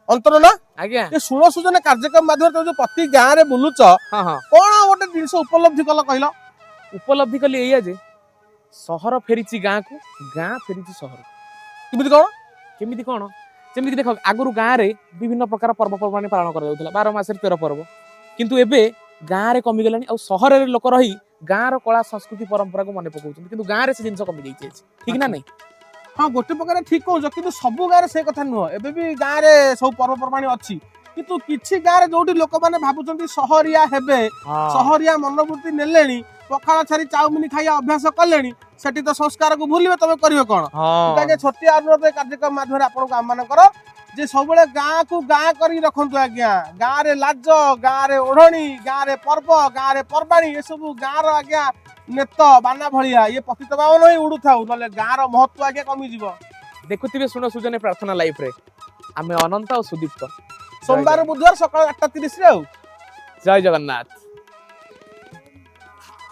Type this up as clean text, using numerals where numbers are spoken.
ଅନ୍ତର ନା। ଆଜ୍ଞା। ଏ ଶୁଣ ସୁଜନେ କାର୍ଯ୍ୟକ୍ରମ ମାଧ୍ୟମରେ ତମେ ଯୋଉ ପ୍ରତି ଗାଁରେ ବୁଲୁଛ, ହଁ ହଁ କଣ ଗୋଟେ ଜିନିଷ ଉପଲବ୍ଧି କଲ କହିଲ? ଉପଲବ୍ଧି କଲି ଏଇଆ ଯେ ସହର ଫେରିଛି ଗାଁକୁ, ଗାଁ ଫେରିଛି ସହରକୁ। କେମିତି କଣ? କେମିତି କଣ? ଯେମିତି ଦେଖ, ଆଗରୁ ଗାଁରେ ବିଭିନ୍ନ ପ୍ରକାର ପର୍ବପର୍ବାଣି ପାଳନ କରାଯାଉଥିଲା, 12 ମାସରେ 13 ପର୍ବ। କିନ୍ତୁ ଏବେ ଗାଁରେ କମିଗଲାଣି ଆଉ ସହରରେ ଲୋକ ରହି ଗାଁର କଳା, ସଂସ୍କୃତି, ପରମ୍ପରାକୁ ମନେ ପକାଉଛନ୍ତି। କିନ୍ତୁ ଗାଁରେ ସେ ଜିନିଷ କମି ଯାଇଛି ଆଜି। ଠିକ ନା ନାଇଁ? ହଁ, ଗୋଟେ ପ୍ରକାର ଠିକ କହୁଛ, କିନ୍ତୁ ସବୁ ଗାଁରେ ସେ କଥା ନୁହଁ। ଏବେ ବି ଗାଁରେ ସବୁ ପର୍ବପର୍ବାଣି ଅଛି, କିନ୍ତୁ କିଛି ଗାଁରେ ଯୋଉଠି ଲୋକମାନେ ଭାବୁଛନ୍ତି ସହରିଆ ହେବେ, ସହରିଆ ମନୋବୃତ୍ତି ନେଲେଣି, ପଖାଳ ଛାଡି ଚାଉମିନ ଖାଇବା ଅଭ୍ୟାସ କଲେଣି, ସେଠି ତ ସଂସ୍କାରକୁ ଭୁଲିବେ, ତମେ କରିବ କଣ? କିନ୍ତୁ ଆଜ୍ଞା, ଛୋଟିଆ ଅନୁରୋଧ ଏ କାର୍ଯ୍ୟକ୍ରମ ମାଧ୍ୟମରେ ଆପଣଙ୍କୁ ଆମମାନଙ୍କର ଯେ ସବୁବେଳେ ଗାଁକୁ ଗାଁ କରିକି ରଖନ୍ତୁ ଆଜ୍ଞା। ଗାଁରେ ଲାଜ, ଗାଁରେ ଓଢଣୀ, ଗାଁରେ ପର୍ବ, ଗାଁରେ ପର୍ବାଣୀ, ଏସବୁ ଗାଁର ଆଜ୍ଞା ନେତ ବାନା ଭଳିଆ। ଇଏ ପତିତ ପାବନ ହିଁ ଉଡୁଥାଉ, ନହେଲେ ଗାଁର ମହତ୍ଵ ଆଜ୍ଞା କମିଯିବ। ଦେଖୁଥିବେ ଶୁଣ ସୁଜନେ ପ୍ରାର୍ଥନା ଲାଇଫରେ। ଆମେ ଅନନ୍ତ ଆଉ ସୁଦୀପ୍ତ। ସୋମବାର, ବୁଧବାର ସକାଳ 8:30ରେ ଆଉ। ଜୟ ଜଗନ୍ନାଥ।